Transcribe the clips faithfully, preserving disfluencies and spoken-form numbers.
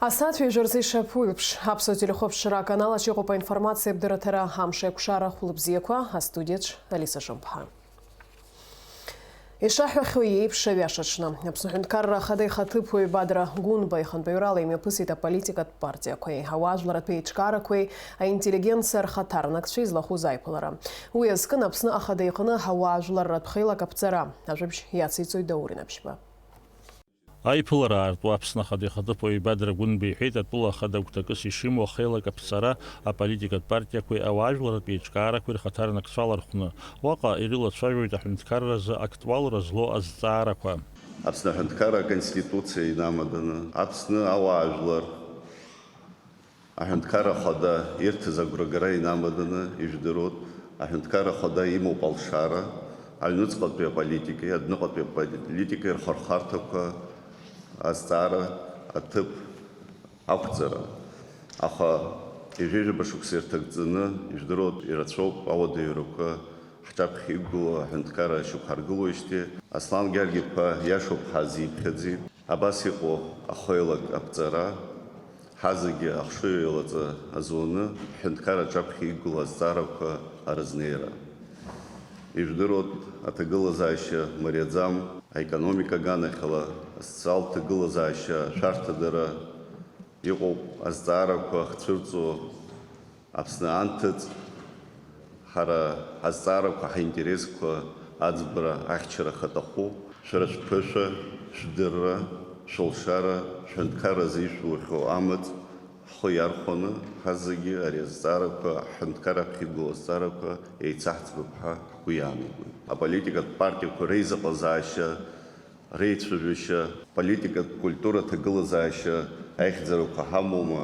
Асааҭ ҩажәа рзы ишаԥу еиԥш, Аԥсуа телехәаԥшра аканал аҿы иҟоуп аинформациа абдырраҭара, амш аиқәшара, хәылбзиақәа, астудиаҿ Алиса Шамԥҳа. Ишаҳҳәахьоу еиԥш, аҩаша аҽны Аԥсны Аҳәынҭқарра Ахада ихаҭыԥуаҩ Бадра Гәынба ихантәаҩрала имҩаԥысит аполитикатә партиақәеи, ауаажәларратә еиҿкаарақәеи, аинтеллигенциа рхаҭарнакцәа излахәыз аиԥылара. Уи азкын Аԥсны Ахада иҟны ауаажәларратә хеилак аԥҵара. Ажәабжь иациҵоит Даур Инаԥшьба. Аиԥылара аартуа Аԥсны Ахада ихаҭыԥуаҩ Бадра Гәынба иҳәеит, атәыла ахада гәҭакыс ишимоу ахеилак аԥҵара аполитикатә партиақәеи ауаажәларратә еиҿкаарақәеи рхаҭарнакцәала рҟны. Уаҟа ирылацәажәоит аҳәынҭқарразы актуалра злоу азҵаарақәа. Аԥсны Аҳәынҭқарра Аконституциа инамаданы, Аԥсны ауаажәлар Аҳәынҭқарра Ахада ирҭаз агәрагара инамаданы, ижәдыруеит, Аҳәынҭқарра Ахада имоуп алшара, аҩныҵҟатәи аполитикеи адәныҟатәи аполитикеи рхырхарҭақәа азҵаара аҭыԥ ақәҵара. Аха ҩажәижәаба шықәса ирҭагӡаны, ижәдыруеит, ирацәоуп ауадаҩрақәа ҳҿаԥхьа иқәгылоу аҳәынҭқарра шьақәҳаргылоижьҭеи. Аслан Гьаргь-иԥа иашоуп ҳәа азиԥхьаӡеит. Абас иҟоу ахеилак аԥҵара, ҳазегьы ахшыҩ еилаҵа азуны, ҳҳәынҭқарра аҿаԥхьа иқәгылоу азҵаарақәа арызнеира. Ижәдыруеит, аҭагылазаашьа мариаӡам, аекономика аганахьала, асоциалтә ҭагылазаашьа ашәарҭадара, иҟоуп азҵаарақәа ахцәырҵуа, Аԥсны анҭыҵ, ҳара ҳазҵаарақәа, ҳаинтересқәа аӡбара, ахьчара ахаҭаху, шәара шәԥышәа, шәдырра, шәылшара, шәҳәынҭқарразы ишәылахьоу амаҵ ҳхы иархәаны, ҳазегьы ари азҵаарақәа, ҳҳәынҭқарра аԥхьа иқәгылоу азҵаарақәа еицаҳӡбап ҳәа ҳгәы иаанагоит. Аполитикатә партиақәа реизыҟазаашьа, реицәажәашьа, политикатә культура, ҭагылазаашьа аихьӡарақәа ҳамоума,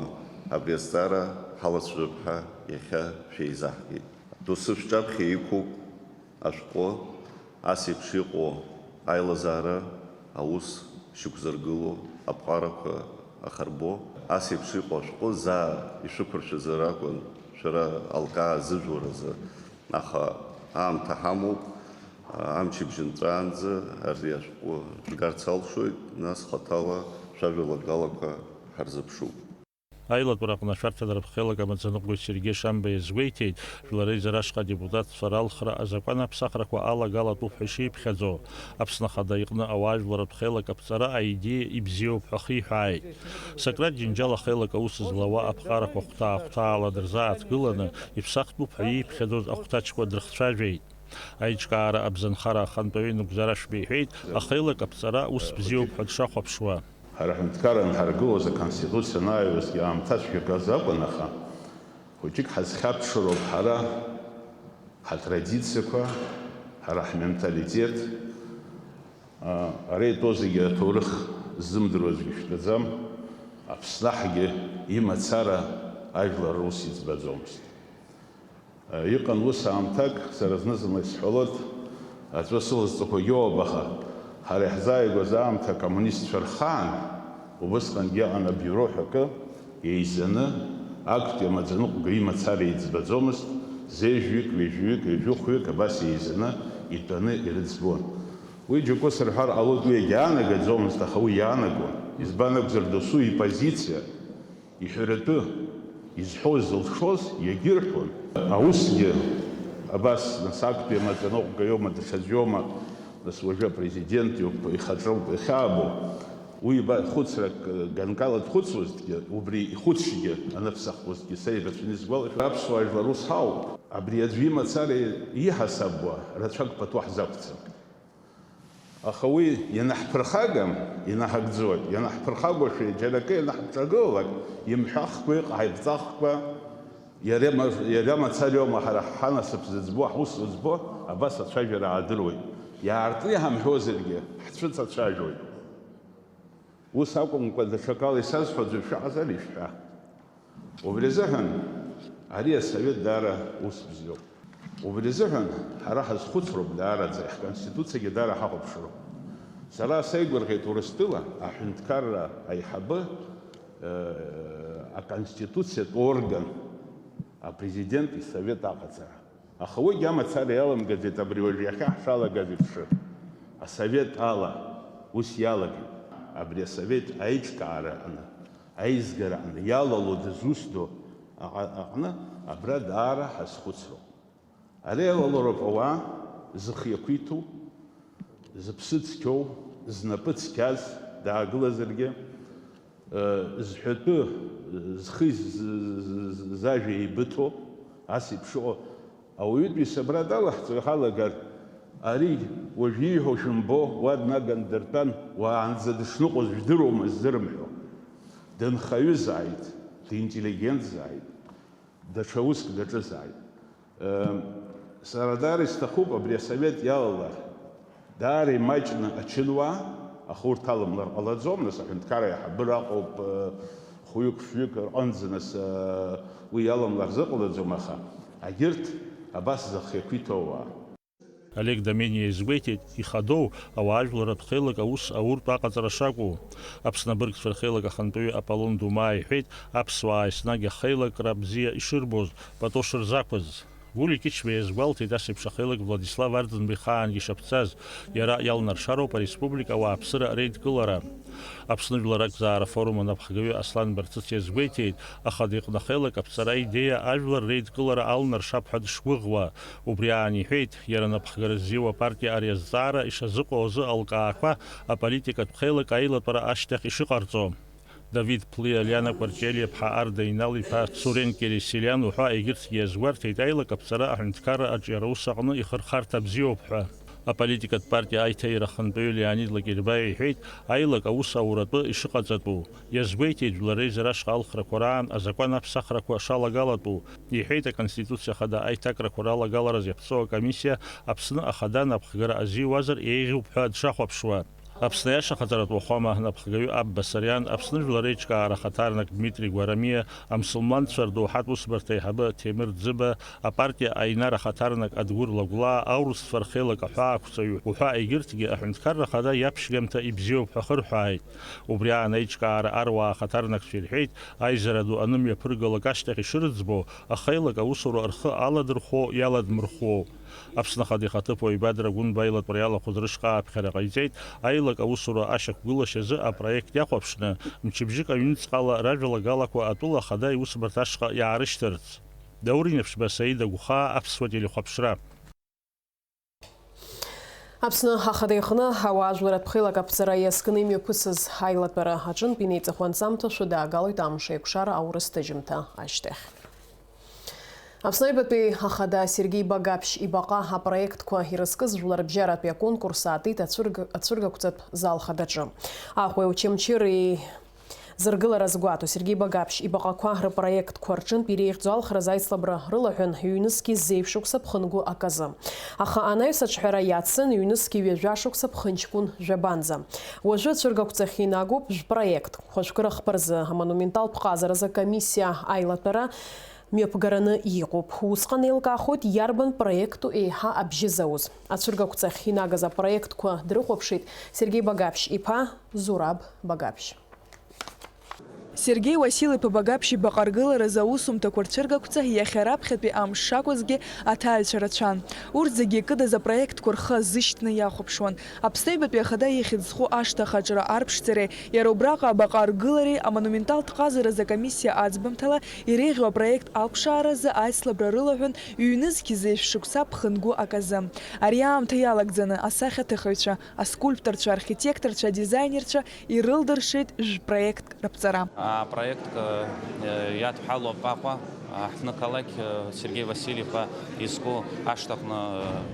абри азҵаара ҳалацәажәап ҳәа иахьа шәеизаҳгеит. Доусы шәҿаԥхьа иқәуп ашәҟәы, ас еиԥш иҟоу аилазаара аус шьақәзыргыло, аԥҟарақәа ахарбо, ас еиԥш иҟоу ашәҟәы заа ишәықәыршәазар акәын шәара алкаа зыжәлар азы. Аха аамҭа ҳамоуп, амчыбжь нҵәаанӡа ари ашәҟәы шәгарц алшоит, нас хаҭала шәажәалагалақәа ҳарзыԥшуп. Аилатәара аҟны ашәарҭадара рхеилак амаӡаныҟәгаҩ Сергеи Шамба иазгәеиҭеит, Жәлар Реизара ашҟа адепутатцәа ралхра азакәан аԥсахрақәа алагалатәуп ҳәа ишиԥхьаӡо. Аԥсны Ахада иҟны ауаажәларратә хеилак аԥҵара аидеиа ибзиоуп ҳәа ахиҳәааит. Сократ Џьынџьал ахеилак аус злауа аԥҟарақәа хәҭаа-хәҭаала дырзааҭгыланы, иԥсахтәуп ҳәа ииԥхьаӡоз ахәҭаҷқәа дрыхцәажәеит. Аиҿкаара абзанхара ахантәаҩы Нугзар Ашәба иҳәеит, ахеилак аԥҵара ус бзиоуп ҳәа дшахәаԥшуа. Ҳара ҳҳәынҭқарра анҳаргылоз аконституциа анааҩуазгьы аамҭацәгьа газ акәын, аха хәыҷык ҳазхьаԥшыроуп ҳара, ҳатрадициақәа, ҳара ҳменталитет. Ара итәоу зегьы аҭоурых ззымдыруазгьы шәтәаӡам. Аԥсны аҳгьы имацара ажәлар рус иӡбаӡомызт. Иҟан ус аамҭак, сара зны-зынла исҳәалоит, аҵәа сылазҵақәагьы ыҟоуп, аха ҳара иаҳзааигәаз аамҭа акоммунистцәа рхаан, убысҟангьы иҟан абиуро ҳәа акы, еизаны, актәи амаӡаныҟәгаҩ имацара иӡбаӡомызт, зежәҩык, ҩажәҩык, ҩажәыхәҩык абас еизаны итәаны ирыӡбон. Уи џьоукы сырҳәар ҟалоит, уи егьаанагаӡомызт, аха уи иаанагон. Избан акәзар, досу ипозициа, иҳәаратәы, изҳәоз зылшоз иагьырҳәон. Аусгьы абас, нас, актәи амаӡаныҟәгаҩоума, даҽаӡәоума, нас, уажәы апрезидент иоуп, ихаҿоуп ихьаабо. Уи иба-, хәыцрак, ганкала дхәыцуазҭгьы, убри ихәыцшьгьы аныԥсахуазҭгьы са ирацәаны исгәалашәоит. Аԥсуаа жәлар ус ҳауп. Абри аӡәы имацара иҳасабуа рацәак пату ҳзақәцом. Аха уи ианаҳԥырхагам, инаҳагӡоит. Ианаҳԥырхагоушәа џьара акы ианаҳҿагылалак, имҳәахкәа, иҟаҳаимҵахкәа, иара ма-, иара мацара иоума ҳара ҳанасыԥ зыӡбо, ҳус зыӡбо, абас ацәажәара аадыруеит. Иаартны иҳамҳәозаргьы, ҳцәыцацәажәоит. Ус акәымкәа, даҽакала исазҳәаӡо шәыҟазар, ишәҳәа. Убри азыҳәан ари асовет даара ус бзиоуп. Убри азыҳәан ҳара ҳазхәыцроуп даараӡа, ҳконституциагьы даара ҳахәаԥшроуп. Сара сеигәырӷьеит Урыстәыла аҳәынҭқарра аиҳабы, э, аконституциатә орган, апрезидент исовет аҟаҵара. Аха уигьы амацара иаламгаӡеит абри уажә иахьа ҳшалагаз еиԥш. Асовет ала ус иалагеит. Абри асовет аиҿкаара аҟны Аизгара аҟны иалало дызусҭоу аҟа-, аҟны абра даара ҳазхәыцроуп. Ари алалароуп ауаа зыхы иақәиҭу, зыԥсы цқьоу, знапы цқьаз даагылазаргьы, э, зҳәатәы, зхи з-, з-, з-, зажәа еибыҭоу, ас еиԥш ыҟоу ауаҩытәыҩса абра далаҳҵо иҳалагар, ари уажә ииҳәо шәымбо, уа днаган дыртәан, уаанӡа дышныҟәоз жәдыруама ззырымҳәо? Дынхаҩызааит, динтеллигентзааит, даҽа уск даҿызааит. Э, сара даара исҭахуп абри асовет иалалар. Даара имаҷны ачынуаа, аха урҭ аламлар ҟалаӡом, нас аҳәынҭқарра аиҳабыра ыҟоуп, э, хәҩык-фҩык рҟынӡа, нас, э, уи иаламлар зыҟалаӡом, аха агьырҭ абас зыхы иақәиҭу ауаа. Олег Домениа изгәеиҭеит, ихадоу ауаажәларратә хеилак аус ауртә аҟаҵара шакәу. Аԥсны абыргцәа рхеилак ахантәаҩы Аполлон Думаа иҳәеит, аԥсуаа еснагь ахеилакра бзиа ишырбоз, пату шырзақәыз. Гулиа Кьычба иазгәалҭеит ас еиԥш ахеилак Владислав Арӡынба ихаангьы ишаԥҵаз, иара иалнаршароуп ареспублика ауааԥсыра реидкылара. Аԥсны жәлар ракзаара форум анапхгаҩы Аслан Барцыц иазгәеиҭеит, ахада иҟны ахеилак аԥҵара аидеиа ажәлар реидкылара алнаршап ҳәа дышгәыӷуа. Убри аан иҳәеит, иара анапхгара ззиуа апартиа ари азҵаара ишазыҟоу азы алкаақәа аполитикатә хеилак аилатәара ашьҭахь ишыҟарҵо. Давид Плиа, Лиана Кәарҷелиаԥҳа, Арда Инал-иԥа, Сурен Кьересилиан уҳәа егьырҭгьы иазгәарҭеит аилак аԥҵара аҳәынҭқарра аҿиара ус аҟны ихырхарҭа бзиоуп ҳәа. Аполитикатә партиа аиҭаира ахантәаҩы Леонид Лакербаиа иҳәеит, аилак аус ауратәы ишыҟаҵатәу. Иазгәеиҭеит, Жәлар Реизара ашҟа алхрақәа раан азакәан аԥсахрақәа шалагалатәу. Иҳәеит, Аконституциа Ахада аиҭакрақәа ралагалараз иаԥҵоу акомиссиа Аԥсны Ахада анапхгара азиуазар еиӷьуп ҳәа дшахәаԥшуа. Аԥсны аиашахаҵаратә уахәама анапхгаҩы Абба Сариан, Аԥсны Жәлар Реиҿкаара ахаҭарнак Дмитри Гәарамиа, амсылманцәа рдоуҳатә усбарҭа аиҳабы Ҭемыр Ӡыба, апартиа Аинар ахаҭарнак Адгәыр Лагәлаа, аурысцәа рхеилак аҳәаақәҵаҩ уҳәа егьырҭгьы Аҳәынҭқарра Ахада иаԥшьгамҭа ибзиоуп ҳәа хырҳәааит. Убри аан аиҿкаара аруаа ахаҭарнакцәа ирҳәеит, аизара ду анымҩаԥыргалак ашьҭахь ишырыӡбо, ахеилак аусура рхы аладырхәуоу иаладмырхәуоу. Аԥсны Ахада ихаҭыԥуаҩ Бадра Гәынба аилатәара иалахәыз рышҟа ааԥхьара ҟаиҵеит, аилак аусура ашьақәгылашьазы апроект иахәаԥшны, мчыбжьык аҩныҵҟала ражәалагалақәа атәыла ахада иусбарҭа ашҟа иаарышьҭырц. Даур Инаԥшьба, Саида Гәхаа, Аԥсуа телехәаԥшра. Аԥсны Ахада иҟны ауаажәларратә хеилак аԥҵара иазкны имҩаԥысыз аилатәара аҿынтә инеиҵыху анҵамҭа шәыдаагалоит амш еиқәшара аурыс ҭыжьымҭа ашьҭахь. Аԥсны Аҩбатәи Ахада Сергеи Багаԥшь ибаҟа апроектқәа ирызкыз жәларбжьаратәи аконкурс аатит ацәырг-, ацәыргақәҵатә зал хадаҿы. Аҟәеи Очамчыреи зыргылара згәаҭо Сергеи Багаԥшь ибаҟақәа рпроектқәа рҿынтә иреиӷьӡоу алхразы аицлабра рылаҳәан ҩнызқьи зеижә шықәса ԥхынгәы аказы. Аха анаҩс аҿҳәара иацын ҩнызқьи ҩажәа шықәса ԥхынҷкәын жәабанӡа. Уажәы ацәыргақәҵахь инагоуп жәпроект. Хәажәкыра хԥа рзы амонументалтә ҟазаразы акомиссиа аилатәара мҩаԥгараны иҟоуп. Усҟан еилкаахоит иарбан проекту еиҳа абжьы зауз. Ацәыргақәҵахь инагаз апроектқәа дрыхәаԥшит Сергеи Багаԥшь иԥа Зураб Багаԥшь. Сергеи Уасил-иԥа Багаԥшь ибаҟа аргыларазы аусумҭақәа рцәыргақәҵа иахьа раԥхьатәи амш шакәызгьы аҭаҩцәа рацәан. Урҭ зегьы икыдыз апроектқәа рхы азышьҭны иахәаԥшуан. Аԥсны Аҩбатәи Ахада ихьӡ зху ашҭа ахаҿра арԥшӡареи иара убраҟа абаҟа аргылареи амонументалтә ҟазаразы акомиссиа аӡбамҭала иреиӷьу апроект алԥшааразы аицлабра рылаҳәан ҩнызқь зеижә шықәса ԥхынгәы аказы. Ари аамҭа иалагӡаны асахьаҭыхыҩцәа, аскульпторцәа, архитекторцәа, адизаинерцәа ирылдыршеит жәпроект раԥҵара. Апроектк, э, иадҳәалоуп Аҟәа, аҳҭнықалақь, э, Сергеи Васильев-иԥа изку ашҭаҟны,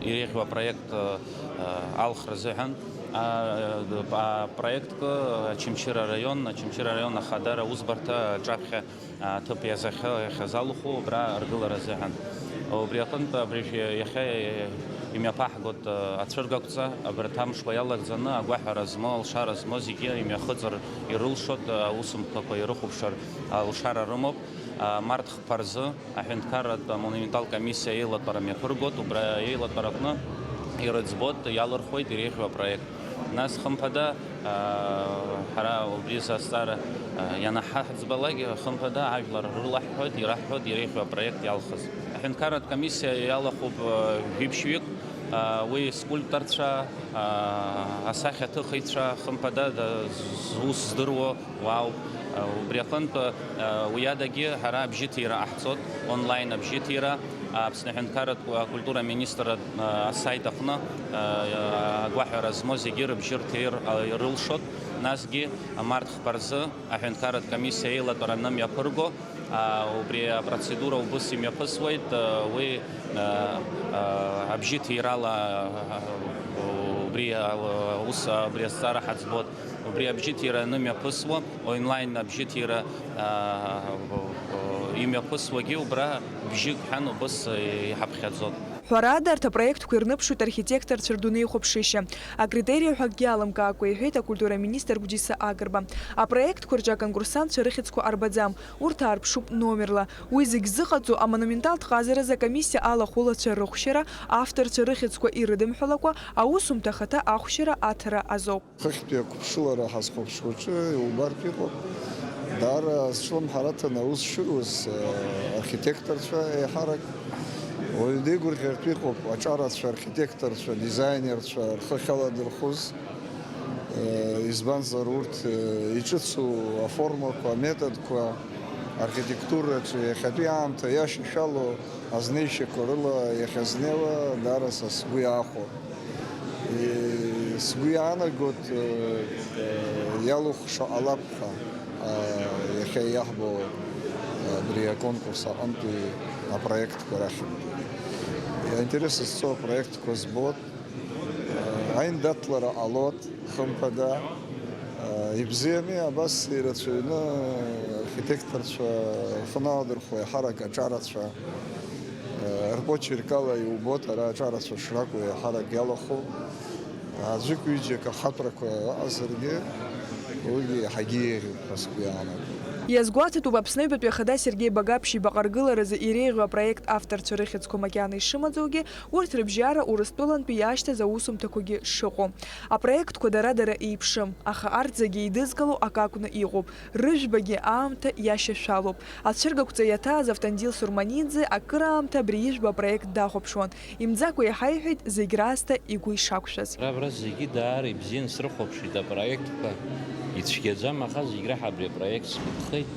э, иреиӷьу апроект, э, э, алхра азыҳәан. А, э, апроектк Очамчыра араион, Очамчыра араион Ахадара усбарҭа аҿаԥхьа аҭыԥ иазахьа-, иахьазалху убра аргылара азыҳәан. Убри аҟынтә абри иахьа имҩаԥаҳгоит ацәыргақәҵа, абарҭ амшқәа иалагӡаны агәаҳәара змоу, алшара змоу зегьы имҩахыҵыр ирылшоит, аусумҭақәа ирыхәаԥшыр алшара рымоуп. Март хԥа рзы аҳәынҭқарратә амонументалтә комиссиа еилатәара мҩаԥыргоит, убра еилатәараҟны ирыӡбоит, иалырхуеит иреиӷьу апроект. Нас, хымԥада, аа, ҳара убри азҵаара, аа, ианаҳаӡбалак, хымԥада, ажәлар рылаҳҳәоит, ираҳҳәоит иреиӷьу апроект иалхыз. Аҳәынҭқарратә комиссиа иалахәуп, аа, жәиԥшьҩык, аа, уи скульпторцәа, аа, Асахьаҭыхыҩцәа, хымԥада, зус здыруа уаауп. Убри аҟынтә, уи адагьы ҳара абжьыҭира ҟаҳҵоит, онлайн абжьыҭира, Аԥсны аҳәынҭқарратә культура аминистрра асаит аҟны агәаҳәара змоу зегьы рыбжьы рҭир рылшоит. Насгьы март хԥа рзы аҳәынҭқарратә комиссиа еилатәара анымҩаԥырго, убри апроцедура убыс имҩаԥысуеит, уи абжьыҭирала убри аус, убри азҵаара ҳаӡбоит. Убри абжьыҭира анымҩаԥысуа, онлайн абжьыҭира имҩаԥысуагьы убра бжьык ҳәан убыс иҳаԥхьаӡоит. Ҳәарада, арҭ апроектқәа ирныԥшуеит архитекторцәа рдунеихәаԥшышьа. Акритериа ҳәа акгьы алымкаакәа, иҳәеит акультура министр Гәдиса Агрба. Апроектқәа рҿы аконкурсантцәа рыхьӡқәа арбаӡам, урҭ аарԥшуп номерла. Уи зегь зыҟаҵо, амонументалтә ҟазаразы акомиссиа алахәылацәа рыхәшьара, авторцәа рыхьӡқәа ирыдымҳәалакәа, аусумҭа ахаҭа ахәшьара аҭара азоуп. Хыхьтәи ақәыԥшылара ҳазхәаԥшуаҿы иубартә иҟоуп. Даара зҿлымҳараҭаны аус шыруаз, архитекторцәа еиҳарак, уаҩы деигәырӷьартә иҟоуп, аҿарацәа, архитекторцәа, дизаинерцәа рхы ахьаладырхәыз. Избанзар, урҭ иҿыцу аформақәа, аметодқәа, архитектураҿы иахьатәи аамҭа иашьашәалоу азнеишьақәа рыла иахьазнеиуа даара са сгәы иаахәо. Сгәы иаанагоит, иалухша ҟалап ҳәа, иахьа иаҳбо абри аконкурс аҟынтәи апроектқәа рахьынтәи. Иинтерес зцу апроектқәа збоит, аиндаҭлара ҟалоит, хымԥада. Ибзиами, абас ирацәаҩны архитекторцәа рхы аладырхәуа, еиҳарак аҿарацәа, рпочерк ала иубоит ара аҿарацәа шракәу еиҳарак иалахәу. Аӡәык-ҩыџьак ахатәрақәа ыҟазаргьы, уигьы иаҳагьы еиӷьуп ҳәа сгәы иаанагоит. Иазгәаҭатәуп Аԥсны аҩбатәи ахада Сергеи Багаԥшь ибаҟаргыларазы иреиӷьу апроект авторцәа рыхьӡқәа макьана ишымаӡоугьы, урҭ рыбжьара Урыстәылантәи иаашьҭаз аусумҭақәагьы шыҟоу. Апроектқәа дара-дара еиԥшым, аха арҭ зегьы еидызкыло акы акәны иҟоуп, рыжәбагьы аамҭа иашьашәалоуп. Ацәыргақәҵа иаҭааз Автандил Сурманиӡе акыраамҭа абри ижәбо апроект дахәаԥшуан, имӡакәа иҳаиҳәеит зегь раасҭа игәы ишақәшәаз. Ара абра зегьы даара ибзианы срыхәаԥшит апроектқәа, ицәгьаӡам, аха зегь раҳа абри апроект сгәаԥхеит,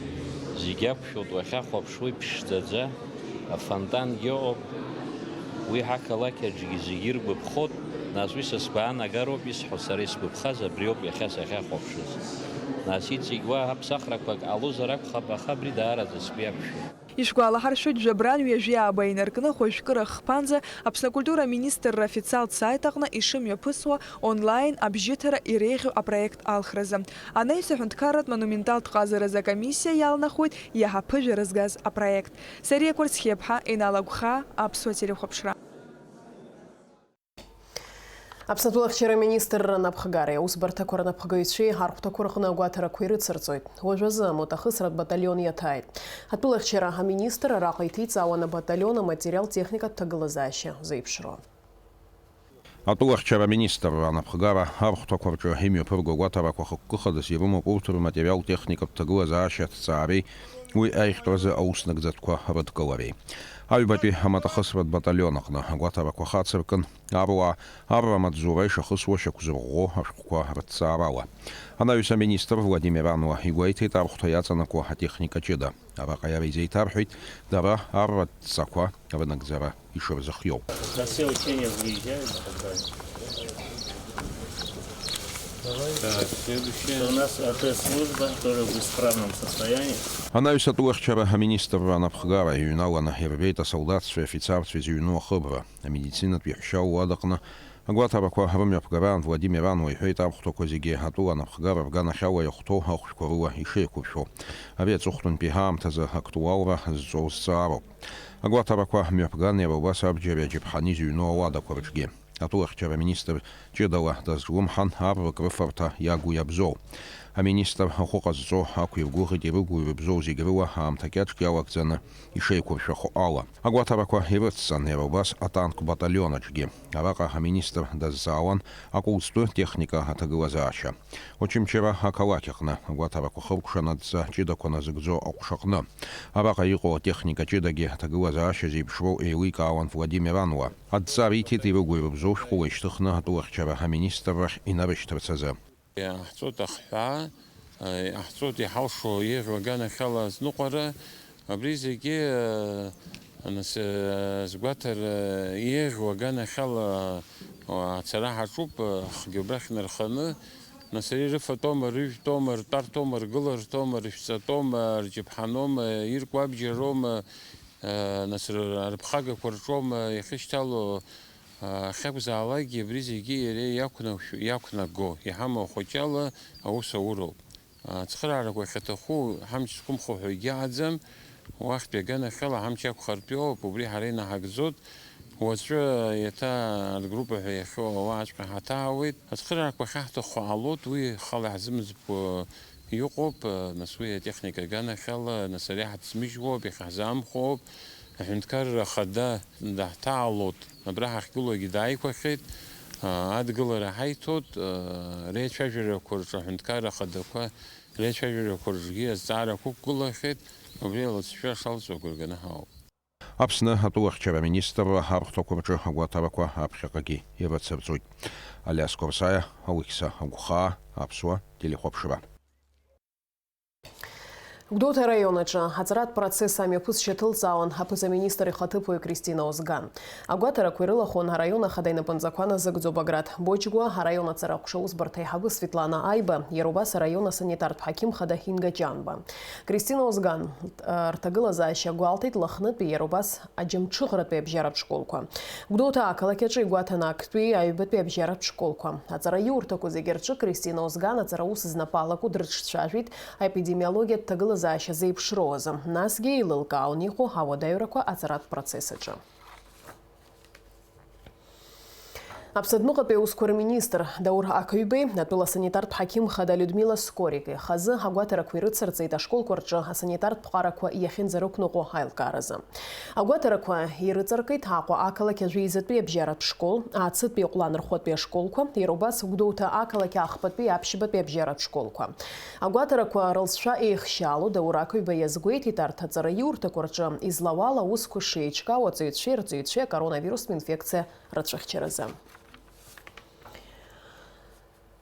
зегь ақәшәоит уахьахәаԥшуа иԥшӡаӡа. Афонтангьы ыҟоуп, уи ҳақалақь аҿгьы зегьы иргәаԥхоит, нас уи са сгәаанагароуп исҳәо, сара исгәаԥхаз абриоуп иахьа сахьахәаԥшуаз. Нас иҵегь уа аԥсахрақәак ҟалозар акәхап, аха абри даараӡа сгәы иақәшәеит. Ишәгәалаҳаршәоит, жәабран ҩажәи ааба инаркны хәажәкыра хԥанӡа Аԥсны акультура аминистрра афициалтә саит аҟны ишымҩаԥысуа онлайн абжьыҭара иреиӷьу апроект алхразы. Анаҩс аҳәынҭқарратә монументалтә ҟазаразы акомиссиа иалнахуеит иаҳа ԥыжәара згаз апроект. Сариа Қәарцхиаԥҳа, Инал Агәхаа, Аԥсуа телехәаԥшра. Аԥсны атәылахьчара аминистрра анапхгареи аусбарҭақәа рнапхгаҩцәеи архәҭақәа рҟны агәаҭарақәа ирыцырҵоит. Уажәазы амоҭахысратә баталион иаҭааит. Атәылахьчара аминистр араҟа иҭеиҵаауан абаталион аматериал-техникатә ҭагылазаашьа зеиԥшроу. Атәылахьчара аминистрра анапхгара архәҭақәа рҿы имҩаԥырго агәаҭарақәа хықәкы хадас ирымоуп урҭ рматериал-техникатә ҭагылазаашьа аҭҵаареи уи аиӷьтәразы ауснагӡатәқәа рыдкылареи. Аҩбатәи амаҭахысратә баталион аҟны агәаҭарақәа хацыркын аруаа арра амаҵзура ишахысуа шьақәзырӷәӷәо ашәҟәқәа рыҭҵаарала. Анаҩс аминистр Владимир Ануа игәеиҭеит архәҭа иаҵанакуа атехника ҷыда. Араҟа иара изеиҭарҳәеит дара арратә ҵақәа рынагӡара ишырзыхиоу. На все учения выезжают, так далее. Так, следующее. У нас АТ-служба тоже в исправном состоянии. Анаҩс атәылахьчара аминистрра анапхгара иҩналаны ирбеит асолдаҭцәеи афицарцәеи зыҩну ахыбра. Амедицинатә еиҳәшьа ууадаҟны агәаҭарақәа рымҩаԥгараан Владимир Ануа иҳәеит архәҭақәа зегьы атәыла анапхгара рганахьала иахәҭоу ахәшәқәа рыла ишеиқәыршәо. Ари аҵыхәтәантәи ҳаамҭазы актуалра зҵоу зҵаароуп. Агәаҭарақәа мҩаԥган иара убас абџьари аџьаԥҳани зыҩну ауадақәа рҿгьы. Атәылахьчара аминистр ҷыдала дазҿлымҳан аррак рыфарҭа иагу иабзоу. Аминистр ахәы ҟазҵо ақәиргәыӷит ирыгу-ирыбзоу зегь рыла аамҭа кьаҿк иалагӡаны ишеиқәыршәахо ала. Агәаҭарақәа ирыцҵан иара убас атанк баталион аҿгьы. Араҟа аминистр дазҵаауан акәылӡтәы техника аҭагылазаашьа. Очамчыра ақалақь аҟны агәаҭарақәа хыркәшан адҵа ҷыдақәа назыгӡо аҟәшаҟны. Араҟа иҟоу атехника ҷыдагьы аҭагылазаашьа зеиԥшроу еиликаауан Владимир Ануа. Адҵа риҭеит ирыгу-ирыбзоу шәҟәыла ишьҭыхны атәылахьчара аминистррахь инарышьҭырц азы. Иаҳҵоит ахҳәаа, иаҳҵоит иҳалшо еиӷьу аганахьала азныҟәара, абри зегьы, нас, згәаҭара еиӷьу аганахьала ацара ҳаҿуп, ҳгьы убрахь инарханы, нас ари рыфатәоума, рыжәтәоума, ртәарҭоума, ргыларҭоума, рышәҵатәоума, рџьаԥҳаноума, иркуабжьароума, нас рыԥхагақәа рҿоума иахьышьҭало, ахьакәзаалакгьы абри зегьы иара иақәнашә-, иақәнаго, иҳамоу ахәыҷала аус ауроуп. Ацхыраарақәа ахьаҭаху ҳамч зқәымхо ҳәа егьыҟаӡам, уахьтәи аганахьала ҳамч иақәхартә иоуп, убри ҳара инаҳагӡоит. Уаҵәы еиҭа аргруппа ҳәа иахьоу ауааҵәҟьа ҳаҭаауеит. Ацхыраарақәа ахьаҳҭаху ҟалоит, уи хала иаҳзымӡбо иҟоуп, нас уи атехника аганахьала, нас ари ҳаҭзмыжьуоуп, иахьаҳзаамхоуп. Аҳәынҭқарра ахада даҳҭаалоит, абра ҳахьгылоугьы дааиқәахьеит, адгылара ҳаиҭоит, реицәажәарақәа рҿы аҳәынҭқарра ахадақәа реицәажәарақәа рҿгьы азҵаарақәа ықәгылахьеит, убри алыҵшәа шалҵуа агәра ганы ҳаауп. Аԥсны атәылахьчара аминистрра архәҭақәа рҿы агәаҭарақәа аԥхьаҟагьы ирыцырҵоит. Алиас Қорсаиа, Алықьса Агәхаа, Аԥсуа телехәаԥшра. Гәдоуҭа араион аҿы аҵаратә процесс амҩаԥысшьа ҭылҵаауан аԥыза-министр ихаҭыԥуаҩ Кристина Озган. Агәаҭарақәа ирылахәын араион ахада инапынҵақәа назыгӡо Баграт Боџьгәа, араион аҵара аҟәша усбарҭа аиҳабы Светлана Аиба, иара убас араион асанитартә ҳақьым хада Инга Ҷанба. Кристина Озган, э, рҭагылазаашьа гәалҭеит Лыхнытәи, иара убас Аџьамҽыхратәи абжьаратә школқәа. Гәдоуҭа ақалақь аҿы игәаҭан актәи аҩбатәи абжьаратә школқәа. Аҵараиурҭақәа зегьы рҿы Кристина Озган аҵараус знапы алаку дрыҿцәажәеит аепидемиологиатә ҭагылазаашьа зеиԥшроу азы. Насгьы еилылкаауан иҟоу ауадаҩрақәа аҵаратә процесс аҿы. Аԥсадныҟатәи аусқәа рминистр Даур Ақыҩбеи, атәыла асанитартә ҳақьым хада Людмила Скорики хазы агәаҭарақәа ирыцырҵеит ашколқәа рҿы асанитартә ԥҟарақәа иахьынӡарықәныҟәо аилкааразы. Агәаҭарақәа ирыҵаркит Аҟәа ақалақь ажәеизатәи абжьаратә школ, Ацытәи Ҟәланырхәатәи ашколқәа, иара убас Гәдоуҭа ақалақь ахԥатәи аԥшьбатәи абжьаратә школқәа. Агәаҭарақәа рылҵшәа еихшьаало Даур Ақыҩба иазгәеиҭеит арҭ аҵараиурҭақәа рҿы излауала аусқәа шеиҿкаау аҵаҩцәеи рҵаҩцәеи акоронавирустә инфекциа рацәыхьчаразы.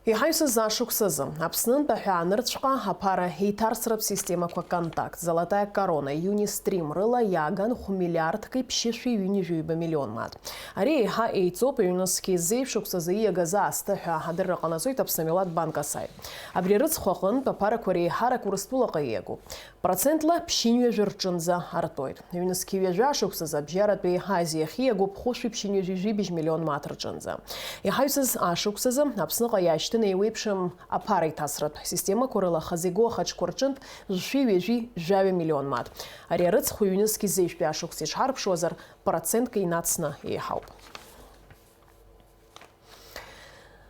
Иҳаҩсыз ашықәсазы Аԥснынтә аҳәаанырцәҟа аԥара еиҭарсратә системақәа Контакт, Золотая корона, Юнистрим рыла иааган хә миллиардки ԥшьышәи ҩынҩажәи ҩба миллион мааҭ. Ари еиҳа еиҵоуп ҩнызқьи зеижә шықәсазы ииагаз аасҭа ҳәа адырра ҟанаҵоит Аԥсны Милаҭ Банк асаит. Абри арыцхә аҟынтә аԥарақәа реиҳарак Урыстәылаҟа ииагоуп. Процентла ԥшьынҩажәи рҿынӡа артуеит. Ҩнызқьи ҩажәа шықәсазы абжьаратәи Азиа ахьиагоуп хәышәи ԥшьынҩажәи жәибжь миллион мааҭ рҿынӡа. Иҳаҩсыз ашықәсазы Аԥсныҟа иаашьҭын еиуеиԥшым аԥара иҭасратә системақәа рыла хазы игоу ахаҿқәа рҿынтә жәшәи ҩажәи жәаҩа миллион мааҭ. Ари арыцхә ҩнызқьи зеижәтәи ашықәс иҽҳарԥшуазар, процентк инацны еиҳауп.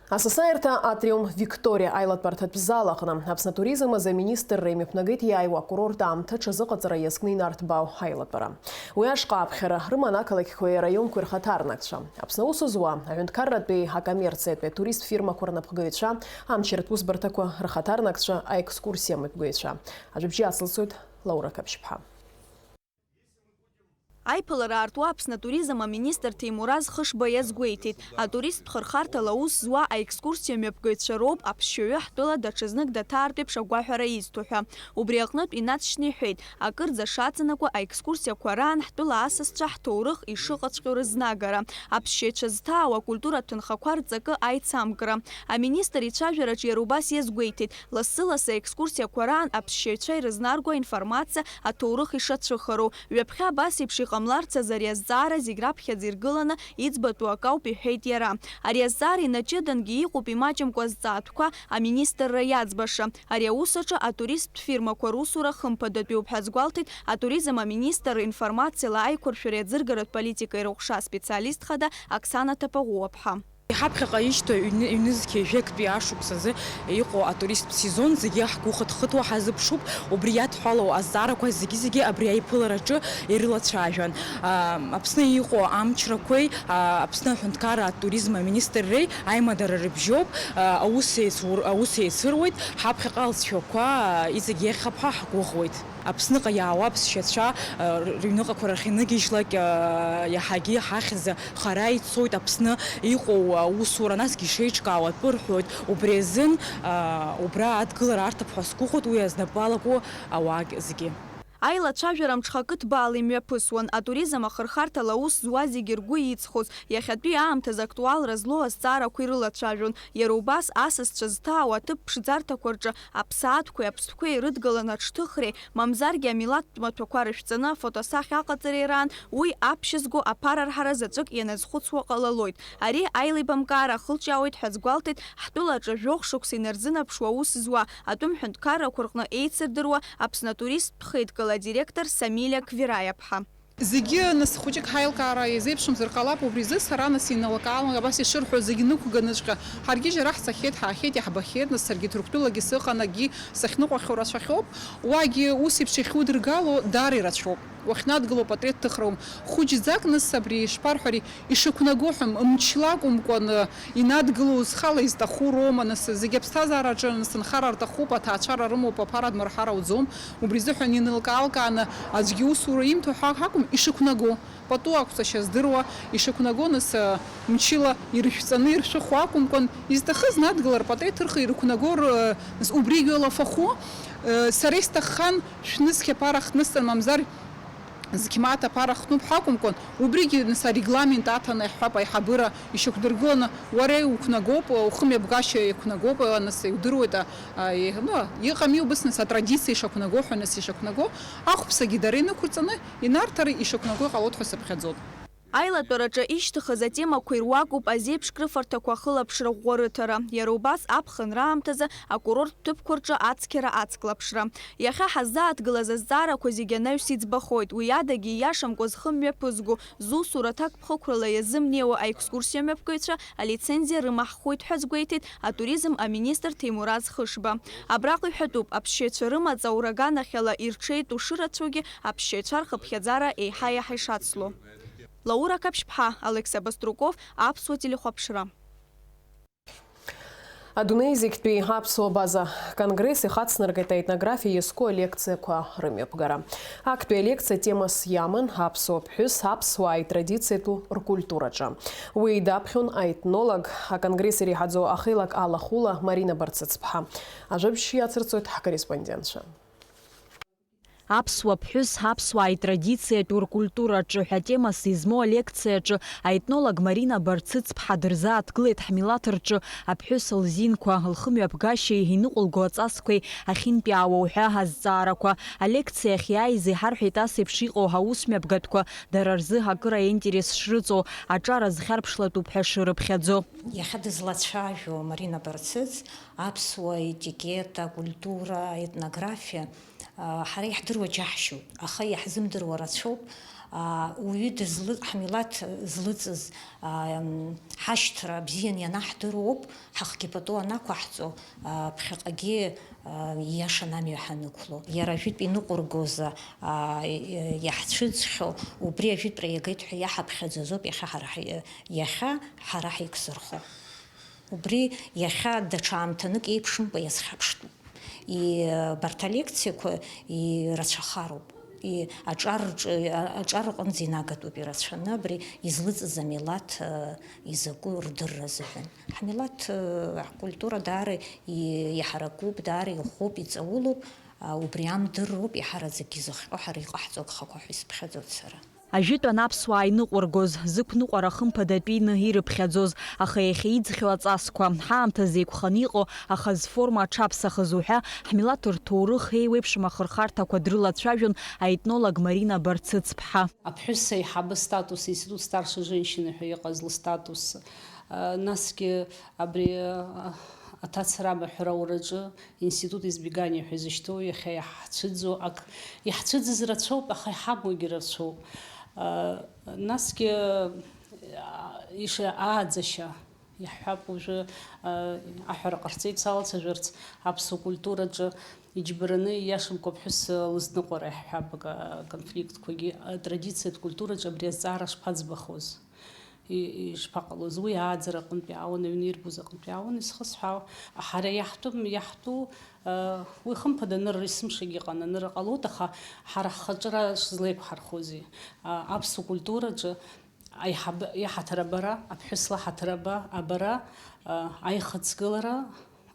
Асасааирҭа Атриум Викториа аилатәарҭатә зал аҟны Аԥсны атуризм азы аминистрра имҩаԥнагеит иааиуа акурорт аамҭа аҽазыҟаҵара иазкны инарҭбаау аилатәара. Уи ашҟа аԥхьара рыман ақалақьқәеи араионқәеи рхаҭарнакцәа, Аԥсны аус зуа аҳәынҭқарратәи акоммерциатәи атурист фирмақәа рнапхгаҩцәа, амчратә усбарҭақәа рхаҭарнакцәа, аекскурсиа мҩаԥгаҩцәа. Ажәабжьы ацлацоит Лаура Қаԥшьԥҳа. Аиԥылара аартуа Аԥсны атуризм аминистр Ҭемураз Хышба иазгәеиҭеит, атуристтә хырхарҭала аус зуа аекскурсиа мҩаԥгаҩцәа роуп аԥсшьаҩы ҳтәыла даҽазнык даҭаартә еиԥш агәаҳәара изҭо ҳәа. Убри аҟнытә инаҵшьны иҳәеит, акырӡа шаҵанакуа аекскурсиақәа раан ҳтәыла асасцәа ҳҭоурых ишыҟаҵәҟьоу рызнагара, аԥсшьаҩцәа зҭаау акультуратә ҭынхақәа рҵакы аицамкра. Аминистр ицәажәараҿы иара убас иазгәеиҭеит, лассы-лассы аекскурсиақәа раан аԥсшьаҩцәа ирызнарго аинформациа аҭоурых ишацәыхароу, ҩаԥхьа абас еиԥш иҟамларц азы ари азҵаара зегь раԥхьаӡа иргыланы иӡбатәу акауп, иҳәеит иара. Ари азҵаара инаҷыдангьы иҟоуп имаҷымкәа азҵаатәқәа аминистрра иаӡбаша. Ари аус аҿы атуристтә фирмақәа русура хымԥадатәиуп ҳәа азгәалҭеит атуризм аминистр информациала аиқәыршәареи аӡыргаратә политикеи рыҟәша аспециалист хада Оксана Ҭапаӷәуаԥҳа. Ҳаԥхьаҟа ишьҭоу ҩны-, ҩнызқьи жәактәи ашықәс азы иҟоу атуристтә сезон зегьы ҳгәы хыҭхыҭуа ҳазыԥшуп. Убри иадҳәалоу азҵаарақәа зегьы-зегьы абри аиԥылараҿы ирылацәажәан. А, Аԥсны иҟоу амчрақәеи, а, Аԥсны аҳәынҭқарра атуризм аминистрреи аимадара рыбжьоуп. А, аус еицур-, аус еицыруеит. Ҳаԥхьаҟа алҵшәақәа, а, иҵегь еиӷьхап ҳәа ҳгәыӷуеит. Аԥсныҟа иаауа аԥсшьацәа, а, р-, рыҩныҟақәа рахь инагьежьлак, а, иаҳагьы ҳахьӡ хара ицоит. Аԥсны иҟоу аусура насгьы ишеиҿкаау атәы рҳәоит. Убри азын, а, убра адгылара арҭап ҳәа сгәыӷуеит уи азнапы алаку ауаа зегьы. Аилацәажәара мҽхакы ҭбаала имҩаԥысуан, атуризм ахырхарҭала аус зуа зегьы ргәы иҵхоз, иахьатәи аамҭазы актуалра злоу азҵаарақәа ирылацәажәон. Иара убас асасцәа зҭаау аҭыԥ ԥшӡарҭақәа рҿы аԥсаатәқәеи аԥстәқәеи ирыдгыланы аҽҭыхреи, мамзаргьы амилаҭтә маҭәақәа рышәҵаны афотосахьа аҟаҵареи раан уи аԥшьызго аԥарарҳара заҵәык ианазхәыцуа ҟалалоит. Ари аилибамкаара ахылҿиаауеит ҳәа азгәалҭеит ҳтәылаҿы жәохә шықәса инарзынаԥшуа аус зуа, атәым ҳәынҭқаррақәа рҟны еицырдыруа Аԥсны атуристтә хеидкыла адиректор Самилиа Квираиаԥҳа. Зегьы, нас, хәыҷык ҳаилкаара иазеиԥшымзар ҟалап, убри азы сара, нас, иналкаалан, абас ишырҳәо зегьы нықәганыҵәҟьа, ҳаргьы џьара ҳцахьеит, ҳаахьеит, иаҳбахьеит, нас, саргьы Ҭырқәтәылагьы сыҟан, акгьы сахьныҟәахьоу рацәахьоуп, уагьы ус еиԥш иахьудыргало даара ирацәоуп. Уахьнадгыло апатреҭ ҭыхрауам. Хәыҷӡак, нас, абри ишԥарҳәари, ишықәнаго ҳәа, мчла акәымкәан, инадгылоу зхала изҭаху роума, нас, зегьы аԥсҭазаараҿы, нас, нхара рҭахуп, аҭаацәара рымоуп, аԥара дмырҳар ауӡом. Убри азыҳәан инылкаалкааны аӡәгьы усура имҭо ҳәа акәым, ишықәнаго, пату ақәҵашьа здыруа, ишықәнаго, нас, мчыла ирышәҵаны иршәыхуа акәымкәан, изҭахыз надгылар, патреҭ ырха ирықәнаго р-, нас, убригь алафахәы, сара исҭаххан шәнызқь аԥара хҭнысҵан, мамзар зқьмаҭ аԥара хтнуп ҳәа акәымкәан, убригьы, нас, арегламент аҭаны иаҳҳәап, аиҳабыра ишьақәдыргыланы, уара иуқәнагоуп, ухымҩаԥгашьа иақәнагоуп, нас, иудыруеит, а, а, и-, ну, иҟами убыс, нас, атрадициа ишақәнаго ҳәа, нас, ишақәнаго, ахәԥсагьы дара инықәырҵаны, инарҭар ишақәнаго иҟалоит ҳәа сыԥхьаӡоит. Аилатәараҿы ишьҭыхыз атемақәа ируакуп азеиԥш крыфарҭақәа ахылаԥшра ӷәӷәа рыҭара, иара убас аԥхынра аамҭазы акурорттә ҭыԥқәа рҿы ацқьара ацклаԥшра. Иахьа ҳаззааҭгылаз азҵаарақәа зегьы анаҩс иӡбахоит, уи адагьы ииашамкәа зхы мҩаԥызго, зусура аҭакԥхықәрала иазымнеиуа аекскурсиамҩаԥгаҩцәа алицензиа рымаҳхуеит ҳәа азгәеиҭеит атуризм аминистр Ҭемураз Хышба. Абраҟа иҳәатәуп, аԥсшьаҩцәа рымаҵ аураганахьала ирҽеитәу шырацәоугьы аԥсшьаҩцәа рхыԥхьаӡара еиҳа-еиҳа ишацло. Лаура Қаԥшьԥҳа, Алексеи Баструков, Аԥсуа телехәаԥшра. Адунеи зегьтәи аԥсуа база конгресс ихацнаргеит аетнографиа иазку алекциақәа рымҩаԥгара. Актәи алекциа темас иаман аԥсуа ԥҳәыс аԥсуааи традициатәу ркультураҿы. Уи даԥхьон аетнолог, аконгресс иреиҳаӡоу ахеилак алахәыла Марина Барцыцԥҳа. Ажәабжь иацырҵоит ҳкорреспондентцәа. Аԥсуа ԥҳәыс аԥсуааи традициатәу ркультураҿы ҳәа темас измоу алекциаҿы аетнолог Марина Барцыцԥҳа дырзааҭгылеит ҳмилаҭ рҿы аԥҳәыс лзинқәа, лхымҩаԥгашьеи иныҟәылго аҵасқәеи ахьынтәаауа уҳәа азҵаарақәа. Алекциа ахьиааиз иҳарҳәеит ас еиԥш иҟоу аусмҩаԥгатәқәа дара рзы акыр аинтерес шрыҵоу, аҿар азхьарԥшлатәуп ҳәа шрыԥхьаӡо. Иахьа дызлацәажәо Марина Барцыц аԥсуа етикет, акультура, аетнографиа, а, ҳара иаҳдыруа џьаҳшьоит, аха иаҳзымдыруа рацәоуп. А, уаҩы дызлы-, ҳмилаҭ злыҵыз, а, м, ҳашьҭра бзиан ианаҳдыруоуп, ҳахгьы пату анақәаҳҵо, а, ԥхьаҟагьы, а, ииашан амҩа ҳанықәло. Иара ажәытә иныҟәыргоз, а, и-, иаҳцәыӡхьоу, убри ажәытәра иагеит ҳәа иаҳаԥхьаӡазоуп иахьа ҳара ҳаи-, иахьа ҳара ҳаиқәзырхо. Убри иахьа даҽа аамҭанык еиԥшымкәа иазхьаԥштәуп. И-, абарҭ алекциақәа ирацәахароуп. И-, аҿар рҿы, а-, аҿар рҟынӡа инагатәуп ирацәаны абри излыҵыз амилаҭ, а, изакәу рдырра азыҳәан. Ҳмилаҭ, а, ҳкультура даара и-, иҳаракуп, даара иӷәӷәоуп, иҵаулоуп. А, убри амдырроуп иҳараӡакгьы зыхҟьо ҳара иҟаҳҵо агхақәа ҳәа исыԥхьаӡоит сара. Ажәытәан аԥсуаа иныҟәыргоз, зықәныҟәара хымԥадатәины ирыԥхьаӡоз, аха иахьа иӡхьоу аҵасқәа, ҳаамҭазы еиқәханы иҟоу, аха зформа аҽаԥсахыз уҳәа, ҳмилаҭ рҭоурых еиуеиԥшым ахырхарҭақәа дрылацәажәон аетнолог Марина Барцыцԥҳа. Аԥҳәыс аиҳабы статус, институт старшей женщины ҳәа иҟаз лыстатус, а, насгьы абри, а, аҭацара амаҳәра аураҿы институт избегания ҳәа изышьҭоу иахьа иаҳцәыӡу ак, иаҳцәыӡыз рацәоуп, аха иҳамоугьы рацәоуп. А, насгьы, а, иша-, ааӡашьа, Иаҳҳәап, уажәы, а, аҳәара ҟарҵеит салацәажәарц аԥсуа культураҿы иџьбараны, ииашамкәа аԥҳәыс лызныҟәара иаҳҳәап, ак-, аконфликтқәагьы, атрадициатә культураҿы абри азҵаара шԥаӡбахоз? И-, ишԥаҟалоз? Уи ааӡара аҟынтә иаауан, аҩны ирбоз аҟынтә иаауан, исхысҳәаау. Ҳара иаҳтәым, иаҳтәу, а, уи хымԥада анырра есымшагьы ыҟан, анырра ҟалоит, аха ҳара ҳхаҿра шзлеиқәҳархозеи? А, аԥсуа культураҿы Аиҳаб-, иаҳаҭыр абара, аԥҳәыс лаҳаҭыр аба-, абара, а, аихаҵгылара,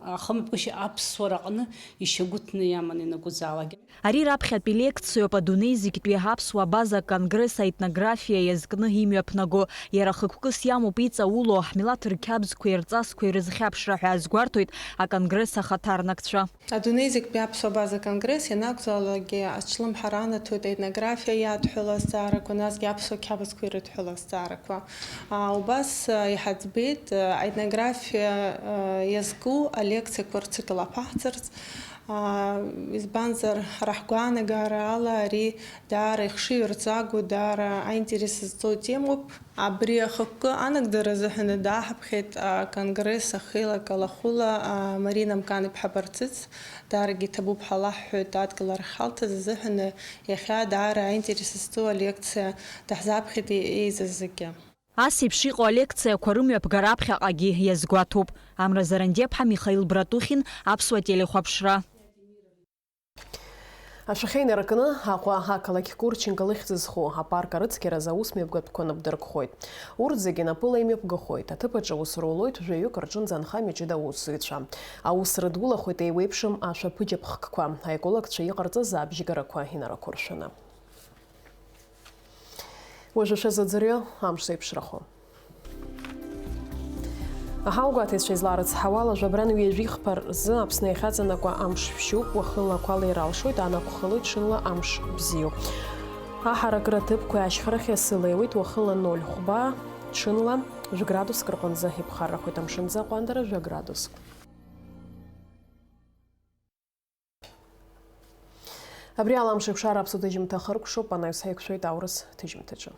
ахымԥышьа аԥсуара аҟны ишьагәыҭны иаман ианакәызаалак. Ари раԥхьатәи лекциоуп адунеи зегьтәи аԥсуа абаза конгресс аетнографиа иазкны имҩаԥнаго. Иара хықәкыс иамоуп иҵауло ҳмилаҭ рқьабзқәеи рҵасқәеи рызхьаԥшра ҳәа азгәарҭоит аконгресс ахаҭарнакцәа. Адунеи зегьтәи аԥсуа абаза конгресс ианакәзаалакгьы аҽлымҳара анаҭоит аетнографиа иадҳәалоу азҵаарақәа, насгьы аԥсуа қьабзқәа ирыдҳәалоу азҵаарақәа. Аа, убас, аа, иҳаӡбеит, аа, аетнографиа, аа, иазку алекциақәа рциклқәа аԥаҳҵарц. Аа, избанзар, ҳара ҳгәаанагарала ари даара ихшыҩрҵагоу, даара аинтерес зҵоу темоуп. Абри ахықәкы анагӡара азыҳәаны дааҳаԥхьеит аконгресс ахеилак алахәыла, а, Марина Мкан-иԥҳа Барцыц. Даарагьы иҭабуп ҳәа лаҳҳәоит адгылара ҳалҭаз азыҳәаны, иахьа даара аинтерес зҵоу алекциа даҳзааԥхьеит еизазгьы. Ас еиԥш иҟоу алекциақәа рымҩаԥгара аԥхьаҟагьы иазгәаҭоуп. Амра Зарандиаԥҳа, Михаил Братухин, Аԥсуа телехәаԥшра. Ашәахьа инаркны Аҟәа ақалақь Курченко лыхьӡ зху апарк арыцқьаразы аусмҩаԥгатәқәа напдыркхоит. Урҭ зегьы напыла имҩаԥгахоит. Аҭыԥ аҿы аус рулоит жәаҩык рҿынӡа анхамҩа ҷыда аусзуҩцәа. Аус рыдулахоит еиуеиԥшым ашәаԥыџьаԥхкқәа, аекологцәа иҟарҵаз абжьгарақәа инарықәыршәаны. Уажәы шәазыӡырҩы амш зеиԥшрахо. Аҳауагәаҭаҩцәа изларыцҳауала, жәабран ҩажәи хԥа рзы Аԥсны иахьаҵанакуа амш шәшьуп, уахынла ақәа леира алшоит, аан ақәхылоит, ҽынла амш бзиоуп. Аҳаракыра ҭыԥқәа ашьхарахь асы леиуеит, уахынла ноль хәба, ҽынла жәа градуск рҟынӡа иԥхаррахоит, амшынӡы аҟәандара жәа градуск. Абри ала амш еиқәшара аԥсуа ҭыжьымҭа ахыркәшоуп, анаҩс ҳаиқәшәоит аурыс ҭыжьымҭаҿы.